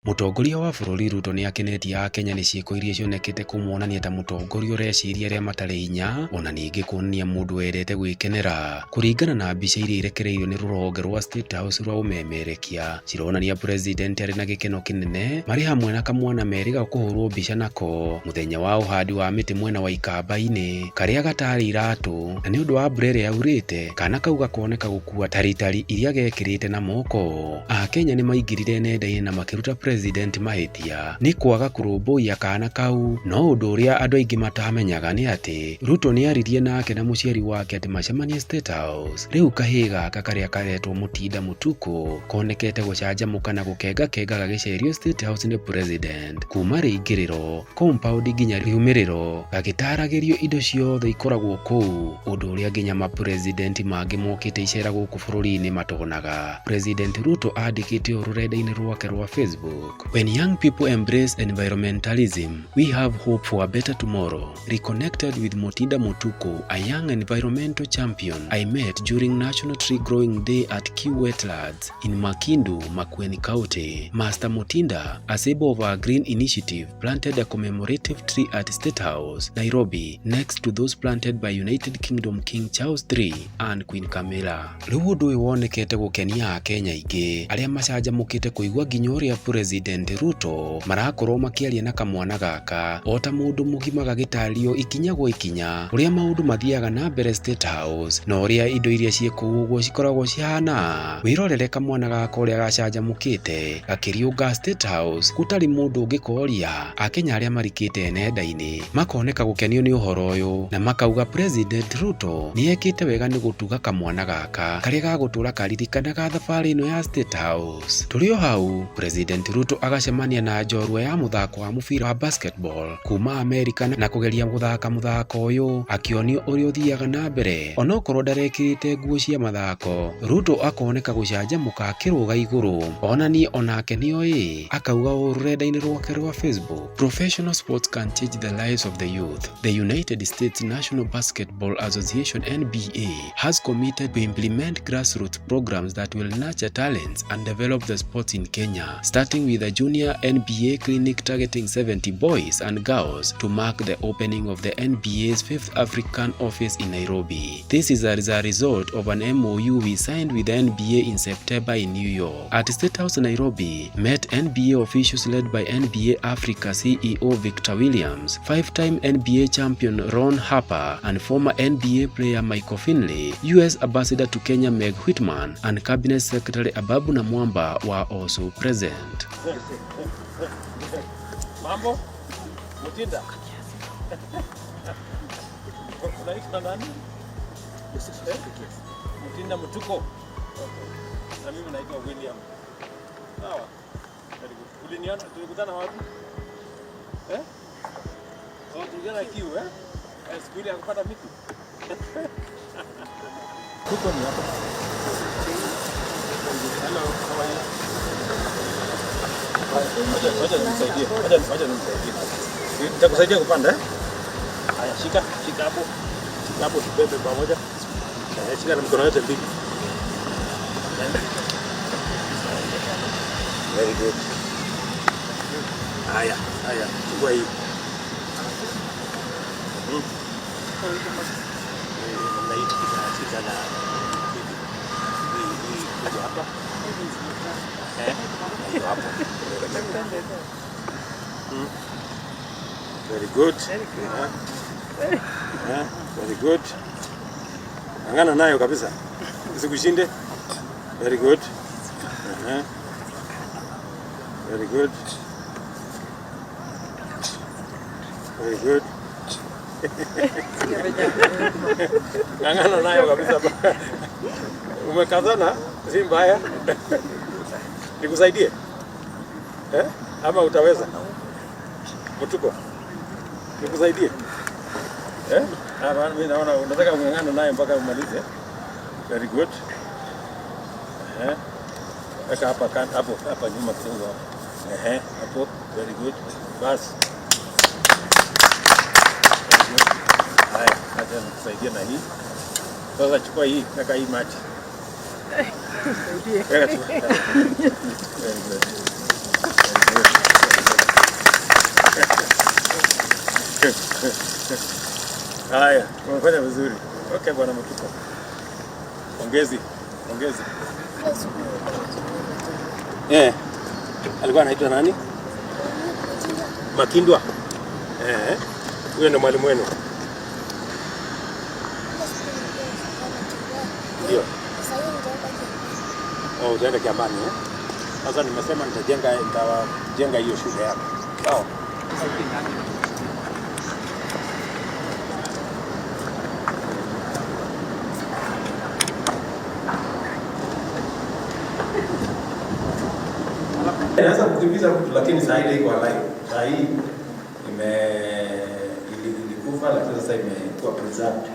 Mũtongoria wa bũrũri Ruto nĩ akenetie akenya nĩ ciĩko iria cionekete kũmuonania ta mũtongoria ũreciria arĩa matarĩ hinya ona ningĩ kuonania mũndũ wendete gwĩkenera. Kũringana na mbica iria irekereirio nĩ rũhonge rwa State House rwa ũmemerekia, cironania president arĩ na gĩkeno kĩnene marĩ hamwe na kamwana merĩga kũhũrwo mbica nako mũthenya wa ũhandi wa mĩtĩ mwena wa Ikamba-inĩ karĩa gatarĩ iratũ, na nĩ ũndũ wa mbura ĩrĩa yaurĩte kana kau gakoneka gũkua taritari iria gekĩrĩte na moko. Akenya nĩ maingĩrire nenda-inĩ na makĩruta president mahĩtia nĩ kwaga kũrũmbũiya kana kau, no ũndũ ũrĩa andũ aingĩ matamenyaga nĩ atĩ Ruto nĩ aririe nake na mũciari wake atĩ macemanie State House. Rĩu kahĩĩ gaka karĩa karetwo Mũtinda Mũtukũ konekete gũcanjamũka na gũkengakenga gagĩcerio State House nĩ president kuma rĩingĩrĩro compound nginya riumĩrĩro, gagĩtaragĩrio indo ciothe ikoragwo kũu, ũndũ ũrĩa nginya mapresident mangĩ mokĩte icera gũkũ bũrũri-inĩ matonaga. President Ruto andĩkĩte ũũ rũrenda-inĩ rwake rwa Facebook: "When young people embrace environmentalism, we have hope for a better tomorrow. Reconnected with Mutinda Mutuku, a young environmental champion I met during National Tree Growing Day at Kiu Wetlands in Makindu, Makueni County. Master Mutinda, a symbol of our green initiative, planted a commemorative tree at State House, Nairobi, next to those planted by United Kingdom King Charles III and Queen Camilla." Rĩu ũndũ ũyũ wonekete gũkenia akenya aingĩ arĩa macanjamũkĩte kũigua nginya ũrĩa President Ruto marakorwo makĩaria na kamwana gaka o ta mũndũ mũgima, gagĩtarĩrio ikinya gwa ikinya ũrĩa maũndũ mathiaga na mbere State House na ũrĩa indo iria ciĩ kũu ũguo cikoragwo cihana. Wĩrorere kamwana gaka ũrĩa gacanjamũkĩte gakĩriũnga State House gũtarĩ mũndũ ũngĩkoria. Akenya arĩa marikĩte nenda-inĩ makoneka gũkenio nĩ ũhoro ũyũ na makauga President Ruto nĩ ekĩte wega nĩ gũtuga kamwana gaka karĩa gagũtũra karirikanaga thabarĩ ĩno ya State House. Tũrĩ o hau, President Ruto agacemania na njorua ya mũthako wa mũbira wa basketball kuma Amerika na kũgeria gũthaka mũthako ũyũ, akĩonio ũrĩa ũthiaga na mbere onokorwo ndarekĩrĩte nguo cia mathako. Ruto akoneka gũcanjamũka akĩrũga igũrũ onanie onake nĩoĩ, akauga ũũ rũrenda-inĩ rwake rwa Facebook: "Professional sports can change the lives of the youth. The United States National Basketball Association, NBA, has committed to implement grassroots programs that will nurture talents and develop the sports in Kenya, starting with a junior NBA clinic targeting 70 boys and girls to mark the opening of the NBA's fifth African office in Nairobi. This is as a result of an MOU we signed with the NBA in September in New York. At State House Nairobi, met NBA officials led by NBA Africa CEO Victor Williams, five-time NBA champion Ron Harper, and former NBA player Michael Finley. US Ambassador to Kenya Meg Whitman and Cabinet Secretary Ababu Namwamba were also present. Mambo? Mutinda? Unaitwa nani? Eh? Mutinda Mutuko. Okay. Na mimi naitwa William. Sawa. Very good. Uliniona, tulikutana wapi? Eh? Oh, tulikutana Kiu, eh? Eh, siku ile ya kupata miti. Tuko ni hapa. Hello, how are you? Wacha wacha nimsaidie. Wacha wacha nimsaidie. Nitakusaidia kupanda, eh? Haya, shika, shika hapo. Shika hapo tubebe pamoja. Eh, shika na mikono yote mbili. Eh. Very good. Haya, haya, chukua hii. Eh, namna hii shika na hivi. Hii hii kuja hapa. Eh, na hiyo hapo. Very good. Yeah. Yeah, very good. Ng'ang'ana nayo kabisa. Isikushinde. Very good. Very good. Very good. Ng'ang'ana nayo kabisa. Umekazana, si mbaya. Nikusaidie? Eh? Ama utaweza? Mutuko. Nikusaidie? Eh? Ah, mimi naona unataka kung'ang'ana naye mpaka umalize. Very good. Eh? Weka hapa hapo hapa nyuma kidogo hapo. Ehe, hapo. Very good. Bas. Very good. Haya, acha nikusaidie na hii. Sasa chukua hii, weka hii maji. Weka tu. Very good. Very good. Haya, umefanya vizuri. Okay, bwana Mtuko. Pongezi. Pongezi. Eh. Alikuwa anaitwa nani? Makindwa. Eh. Huyo ndo mwalimu wenu. Ndio. Oh, utaenda Kiambani eh? Sasa nimesema nitajenga hiyo shule yako. Sawa. Inaweza kukimbiza mtu lakini saa ile iko alive. Saa hii ilikufa lakini sasa imekuwa preserved.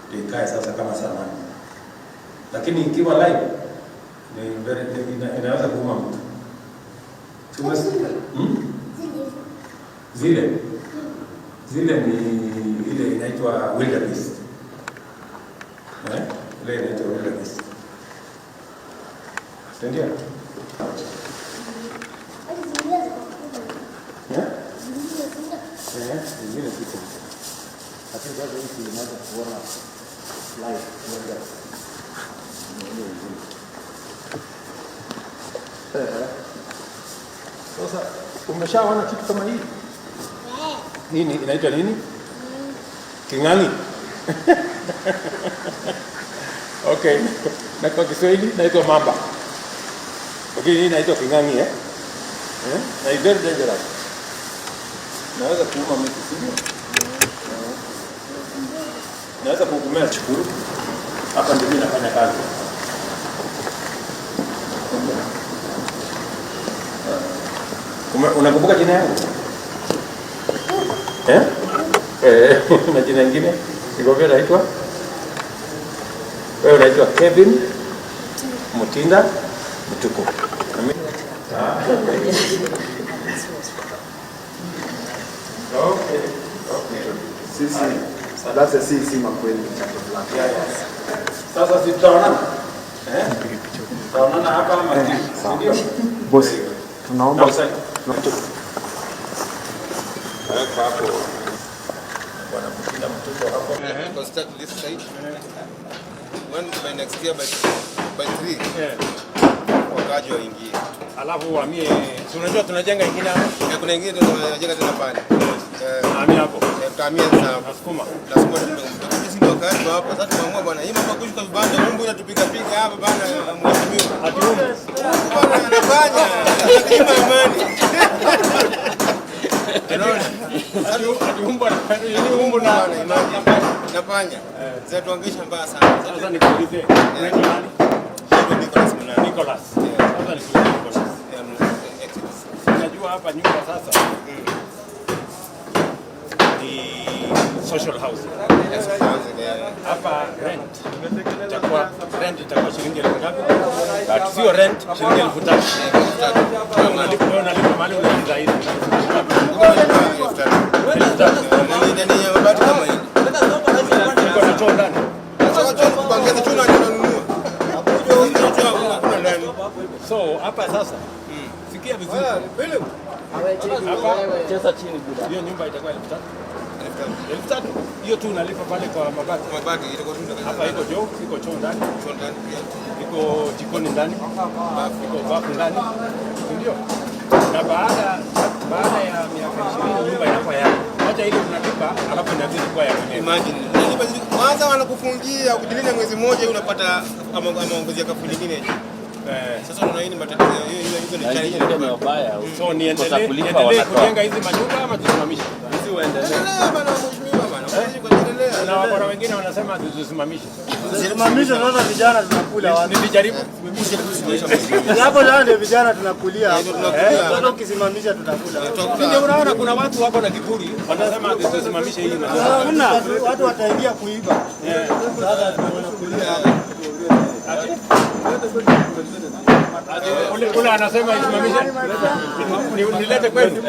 Ndio ikae sasa kama sanamu. Lakini ikiwa live ni very, inaweza kuuma mtu. Zile ni ile inaitwa wildebeest. Ile inaitwa wildebeest. Ndio. Zingine ziko. Lakini sasa hivi tunaanza kuona live wildebeest. Sasa umeshaona kitu kama hii? Nini inaitwa nini? King'ang'i. Okay. Na kwa Kiswahili inaitwa mamba. Lakini hii inaitwa king'ang'i eh? Eh? Na ni very dangerous. Naweza kuuma mtu, sivyo? Naweza kukumea chukuru. Hapa ndio mimi nafanya kazi. Unakumbuka jina yangu? Eh? Na jina lingine? Nikwambia naitwa? Wewe unaitwa Kevin Mutinda Mutuku. Okay. Okay. Sisi that's a CC Makueni Chapter Black. Yeah, yeah. Sasa si tutaonana? Eh? Tutaonana hapa ama ndio? Boss, tunaomba Weka hapo. Bwana Mutinda Mutuku hapo. Construct this site. When by next year by 3 wakaji waingie. Alafu uhamie, si unajua tunajenga ingine hapo? Kuna ingine tunajenga tena pale. Hamia hapo. Tutahamia sasa. Nasukuma. Nasukuma sisi ndio wakazi wa hapa. Sasa tumeamua bwana, hii mambo kushuka vibanda, Mungu inatupiga piga hapa bana, mheshimiwa. Ati Mungu. Mungu bwana anafanya. Anatunyima amani. Unaona? Ati Mungu anafanya. Yaani Mungu na nafanya. Zinatuangisha mbaya sana. Sasa nikuulize, unaitwa nani? Nicholas Munani. Nicholas. Sasa nikuulize Nicholas. Unajua hapa nyumba sasa ni social housing. Hapa rent itakuwa shilingi elfu ngapi? But sio rent, shilingi 3,000. Wewe unalipa mahali unalipa zaidi. 3,000. Iko na choo ndani. So hapa sasa sikia vizuri. Hapa Cheza chini bila. hiyo nyumba itakuwa 3,000. 3,000. Hiyo tu unalipa pale kwa mabati. Hapa iko choo, iko choo ndani, iko jikoni ndani, iko bafu ndani. Ndio. Na baada ya miaka 20 nyumba inakuwa yako. Acha ile unalipa alafu inazidi kuwa ya mwenyewe. Imagine. Kwanza wanakufungia ukijilinda mwezi mmoja unapata ameongezea kafu nyingine. Sasa unaona hii ni matatizo, hiyo ni challenge. Ni wabaya. So niendelee kujenga hizi manyumba ama tusimamishe? Hizi uendelee. Endelea bana mheshimiwa bana. Endelea. Na wakora wengine wanasema tusimamishe. Simamisha sasa, vijana tunakula wapi? Nilijaribu. Hapo sasa ndio vijana tunakulia hapo. Sasa ukisimamisha tutakula. Ndio unaona kuna watu wako na kiburi wanasema tusimamishe hii manyumba. Hakuna watu wataingia kuiba. Sasa tunakulia hapa. Ule anasema isimamishe. Nilete kwenu.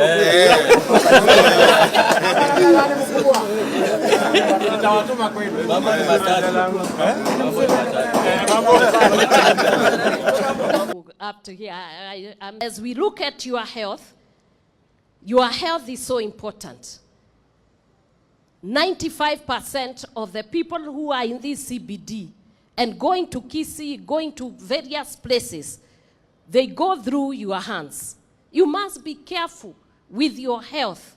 Nitawatuma kwenu. Mambo ni matatu. Mambo. Up to here. As we look at your health is so important. 95% of the people who are in this CBD and going to Kisii, going to various places, they go through your hands. You must be careful with your health.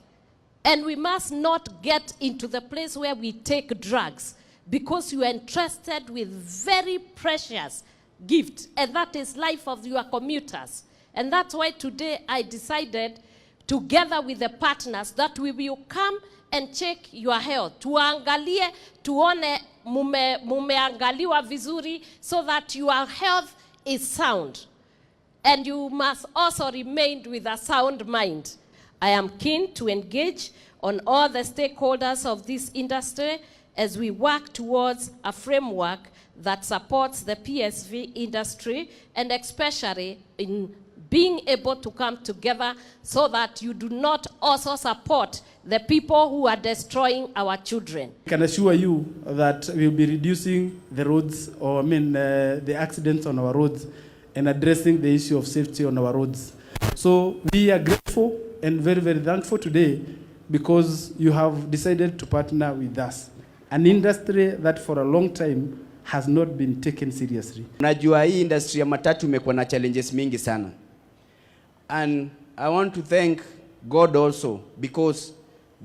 And we must not get into the place where we take drugs because you are entrusted with very precious gift, and that is life of your commuters. And that's why today I decided, together with the partners, that we will come and check your health. Tuangalie, tuone mumeangaliwa vizuri so that your health is sound. And you must also remain with a sound mind. I am keen to engage on all the stakeholders of this industry as we work towards a framework that supports the PSV industry, and especially in being able to come together so that you do not also support the people who are destroying our children. I can assure you that we'll be reducing the roads, or I mean the accidents on our roads, and addressing the issue of safety on our roads. So we are grateful and very, very thankful today because you have decided to partner with us, an industry that for a long time has not been taken seriously. Unajua hii industry ya matatu imekuwa na challenges mingi sana. And I want to thank God also because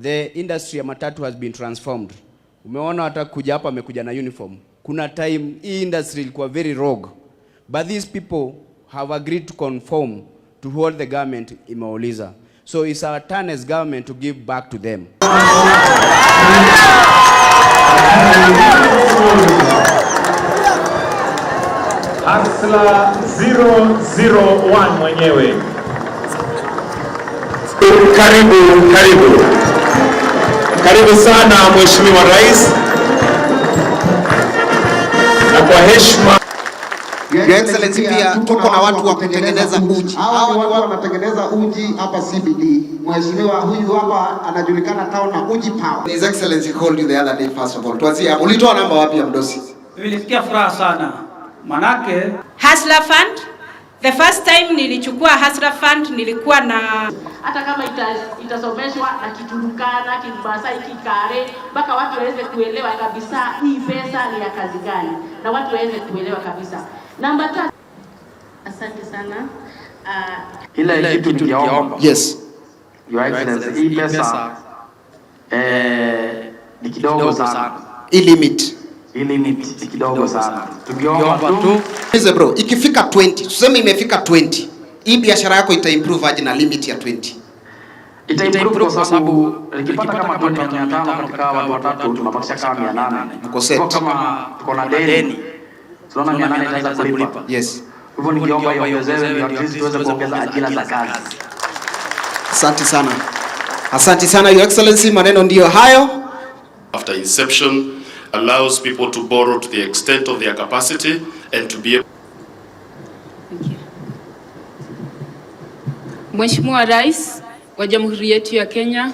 the industry ya matatu has been transformed. Umeona hata kuja hapa amekuja na uniform. Kuna time hii industry ilikuwa very rogue. But these people have agreed to conform to what the government imeuliza. So it's our turn as government to give back to them. Hustler 001 mwenyewe. Karibu, karibu. Karibu sana Mheshimiwa Rais. Na kwa heshima. Your Excellency, pia tuko na watu wa kutengeneza uji. Hawa ni watu wanatengeneza uji hapa CBD. Mheshimiwa huyu hapa anajulikana town na Uji Power. His Excellency called you the other day, first of all. Tuanzie hapo. Ulitoa namba wapi ya mdosi? Nilisikia furaha sana. Manake Hustler Fund, the first time nilichukua Hustler Fund nilikuwa na hata kama itasomeshwa na Kiturukana, Kimasai, Kikale, mpaka watu waweze kuelewa kabisa hii pesa ni ya kazi gani, na watu waweze kuelewa kabisa. Namba 3. Asante sana. Ile kitu ningeomba. Yes. Your Excellency, hii pesa ni kidogo sana. Hii limit. Hii limit ni kidogo sana. Tungeomba tu. Listen bro, ikifika 20, tuseme imefika 20. Hii biashara yako ita improve aje na limit ya 20? Ita improve kwa sababu nikipata kama 500 katika watu watatu tunabakisha kama 800. Mko set. Kama tuko na deni, tunaona 800 itaweza kulipa. Yes. Hivyo nikiomba iongezewe ndio at least tuweze kuongeza ajira za kazi. Asante sana. Asante sana Your Excellency, maneno ndiyo hayo. After inception allows people to borrow to the extent of their capacity and to be able. Thank you. Mheshimiwa Rais wa Jamhuri yetu ya Kenya.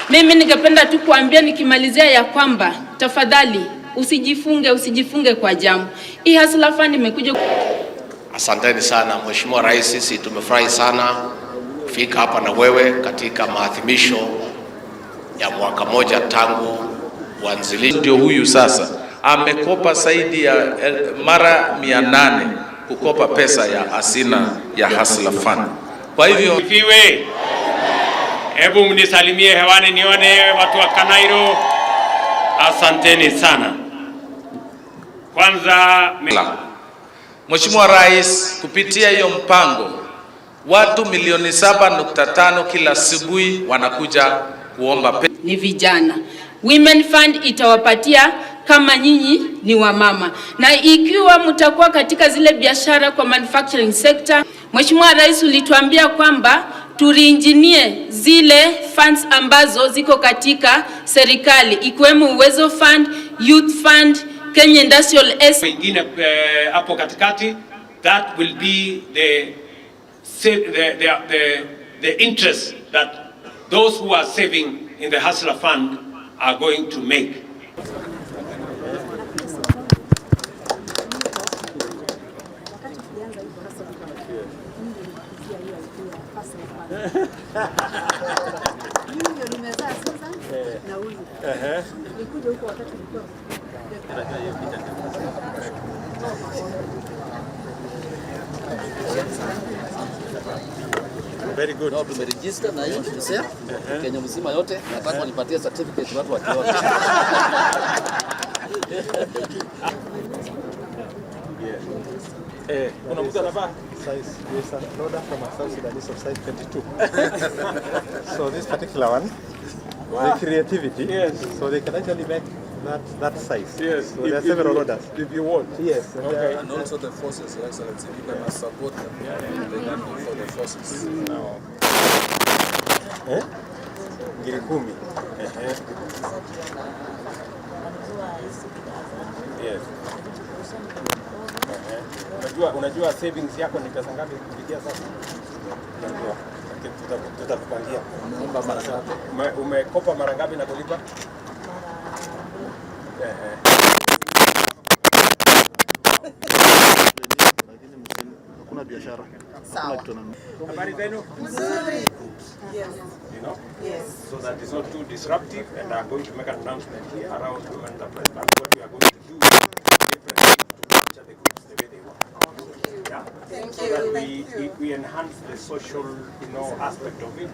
Mimi ningependa tu kuambia nikimalizia ya kwamba tafadhali usijifunge kwa jamu. Hii Hustler Fund imekuja. Asanteni sana Mheshimiwa Rais, sisi tumefurahi sana kufika hapa na wewe katika maadhimisho ya mwaka moja tangu uanzilishi. Ndio huyu sasa amekopa zaidi ya mara 800 kukopa pesa ya hazina ya Hustler Fund. Kwa hivyo Ifiwe. Hebu mnisalimie hewani nione watu wa Kanairo. Asanteni sana. Kwanza Mheshimiwa Rais, kupitia hiyo mpango watu milioni 7.5 kila asubuhi wanakuja kuomba pesa. Ni vijana. Women Fund itawapatia kama nyinyi ni wamama, na ikiwa mtakuwa katika zile biashara kwa manufacturing sector. Mheshimiwa Rais, ulituambia kwamba turinjinie zile funds ambazo ziko katika serikali ikiwemo Uwezo Fund, Youth Fund, Kenya Industrial Estate. Wengine hapo katikati, that will be the interest that those who are saving in the Hustler Fund are going to make. Mimi ndio nimezaa sasa na huyu. Nilikuja huko wakati nilikuwa. Very good. No, tumeregister na hiyo tusea Kenya mzima yote. Nataka wanipatie certificate watu wakiona. Eh, kuna mtu anavaa size. There's an order from a South Sudanese of size 22. So this particular one, the creativity. Yes. So they can actually make that size. Yes. So there are If several you, orders. If you want. Yes. And Okay. And also the forces, Your Excellency, you can support them. They can do for the forces. No. Eh? Ngiri 10. Eh. Yes. Unajua savings yako ni pesa ngapi kufikia sasa? Unajua. Lakini tutakupangia. Umeomba mara ngapi? Umekopa mara ngapi na kulipa? Hakuna biashara. Sawa. Habari zenu? Nzuri. Yes. You know? Yes. So that it's not too disruptive, and I'm going to make an announcement here around Women Enterprise Bank, what we are going to do differently to capture the groups the way they work. Yeah? Thank So you. that Thank we enhance the social, aspect of it.